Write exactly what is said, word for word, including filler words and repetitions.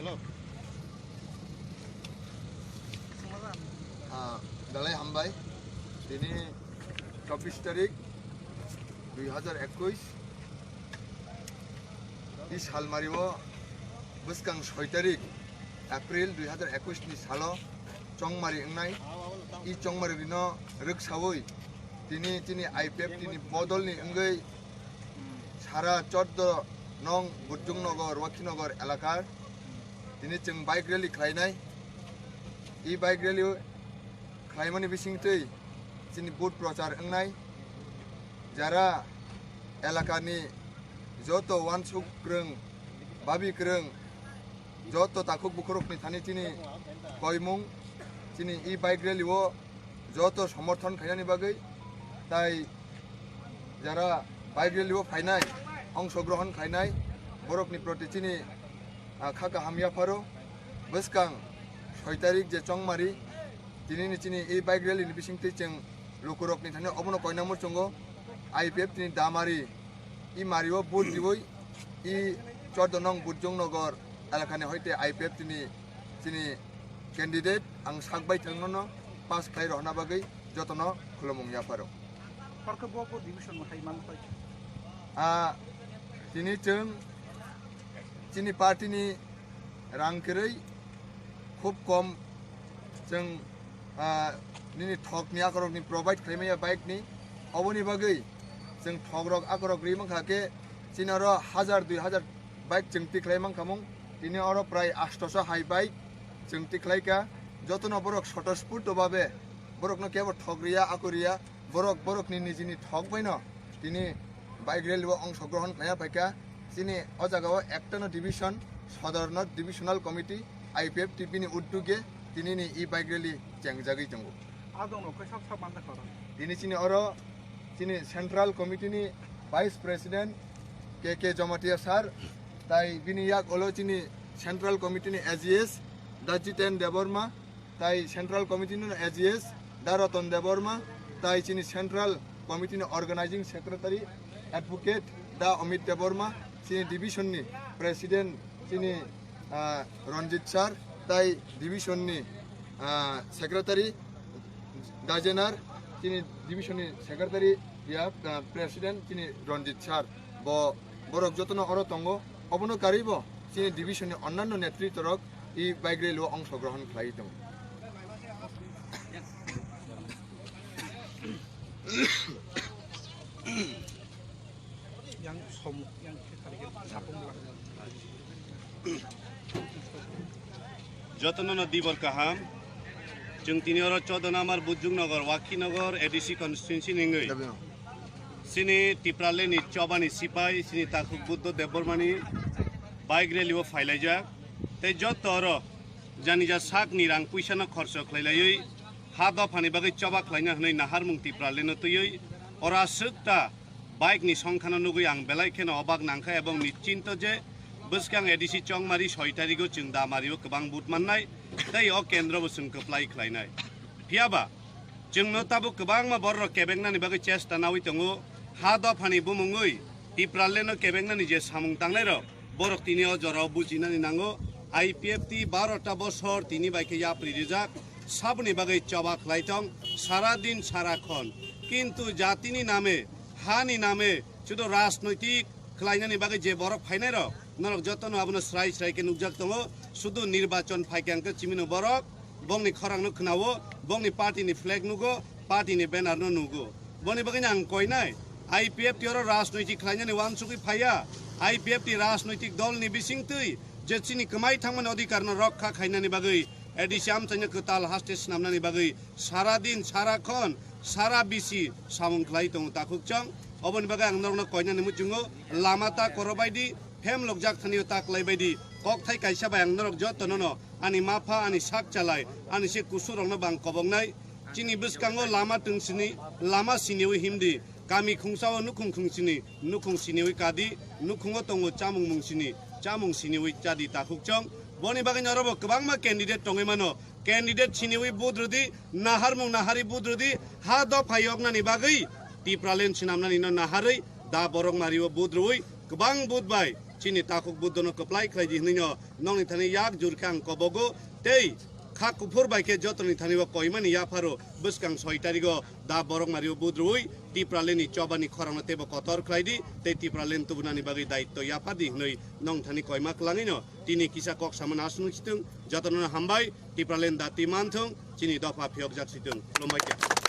Hello. Ah, belai hambai. Tini chobbish tarik, dui hajar ekush. I salmari o bwskang soi tarik April dui hajar ekush ni salo chongmari wngnai. I chongmari rino rwksawi tini, tini I P F T ni bodol ni wngwi sara chordo nong Burjung Nagar, Wakhi Nagar elakar tini chwng bike rally khlainai. I bike rally khlaimani bisingtwi chini vote prochar wngnai. Jara elakani joto wansuk kwrwng, babi kwrwng, joto takhuk bukhurokni thani chini koimung, chini i bike rally o joto somorthon khainani bagwi, tai jara bike rally o phainai, ongshogrohon khainai, borokni proti chini, ah, kha kaham yapharo. Bwskang soi tarik je chongmari, tinini chini i bike rally ni bisingtwi chwng lukurokni thani obono koina muchungo. I P F T ni damari i mario vote diwi i chordo nong Burjung Nagar elakani hoite I P F T ni chini candidate ang sak bai thangno no pass khlai rohna bagwi jotono khulumung yapharo. Porkhe bo bo division hai man pai. Ah, tini chwng chini party ni rang kwrwi khub kom chwng, ah, nini thokni akorokni provide khlaimaya bike ni, oboni bagwi chwng thokrok akorok ri mankha khe chini oro hajar dui hajar bike chwng tikhlai mankhamung. Tini oro prai astoso hai bike chwng tikhlaika. Jotono borok sotosputo babe borokno kebo thok riya, ako riya, borok borokni nijini thok baino tini bike rally o ongshogrohon khlaiya phaikha. Chini o jaga o ektano division, Sodor North Divisional Committee, I P F T bini udduge tinini e bike rally chengjagwi tongo. Adong rok khe sak sak manjakha oro. Tini chini oro chini Central Committee ni Vice President K K Jamatia sir, tai bini yak olo chini Central Committee ni A G S Da Jiten Debbarma, tai Central Committee ni A G S Da Ratan Debbarma, tai chini Central Committee ni Organizing Secretary Advocate Da Amit Debbarma, chini division ni President chini, ah, Ranjit sir, tai division ni, ah, Secretary Dajenar, chini division ni Secretary ya, ah, President chini Ranjit sir, bo borok jotono oro tongo, obono karwi bo chini division ni onnanno netritwa rok i bike rally o ongshogrohon khlai tongo. Yang som, yang khe kali khe sapung lang. Jotono no dibor kaham. Chwng tini oro Chodonamar Bujung Nagar, Wakhi Nagar, A D C constituency ningwi. Chini Tipraland ni chobani sipai, chini takhuk Buddha Debbarma ni bike rally o phailaijak. Tei joto oro janija sakni rang puisa no khorcho khlailaiwi ha dophani bagwi choba khlaina hwnwi naharmung Tipraland no twiwi oro aswk ta bike ni songkhano nugwi ang belai kheno obak nangkha ebong nischinto je bwskang A D C chongmari soi tarigo chwng damari o kwbang vote mannai tei o kendro bo chwng kwplai khlainai. Phiyaba chwngno tabuk kwbangma bororok kebeknani bagwi chesta nawi tongo. Ha dophani bumungwi Tipraland no kebeknani je samung tangnairok borok tini o jorao bujinani nango. I P F T baro ta bosor tini bai khe yapri rijak saboni bagwi choba khlai tong sara din sara khon, kintu jatini name, hani name, chudo rajnoitik khlainani bagwi je borok phainairok, norok jotono abono srai srai khe nukjak tongo. Sudu nirbachon phaikhe ang khe chimino borok bongni khorangno khwnao, bongni party ni flag nugo, party ni banner no nugo. Boni bagwi ang koinai, I P F T oro rajnoitik khlainani uansugwi phaiya. I P F T rajnoitik dol ni bisingtwi je chini kwmai thangmani odhikar no rokha khainani bagwi, A D C amchaino kwtal haste swnamnani bagwi sara din, sara khon, sara bisi samung khlai tongo takhuk chong. Oboni bagwi ang norokno koinani muchungo lama ta korobaidi, phem lokjak thani o ta khlaibaidi. Kokthai kaisa bai ang norok jotono no ani mapha, ani sak chalai, ani se kusurokno bang koboknai. Chini bwskango lama twngsini, lama siniwi himdi. Kami khungsao nukhung khungsini, nukhung siniwi kadi, nukhungo tongo chamung mung sini, chamung siniwi chadi takhuk chong. Boni bagwi orobo kwbangma candidate tongwi mano. Candidate siniwi vote rwdi, naharmung nahari vote rwdi, ha dopha yoknani bagwi Tipraland swnamnani no naharwi da borok mario vote rwi kwbang vote bai chini takhuk Buddhono kwplai khlai di hwnwi no nokni thani yak jur khe ang kobogo tei kha kuphur bai khe jotoni thani o koimani yapharo bwskang soi tarigo da Borokmario budrwi Tipralandni chobani khorangno teibo kotor khlai di tei Tipraland tubunani bagwi daitto yaphar di hwnwi nokni thani koima kwlangwi no tini kisa kok samani aswk nung situng jotono hambai Tipraland dati manthung chini dopha phiyokjak situng khulumbai khe.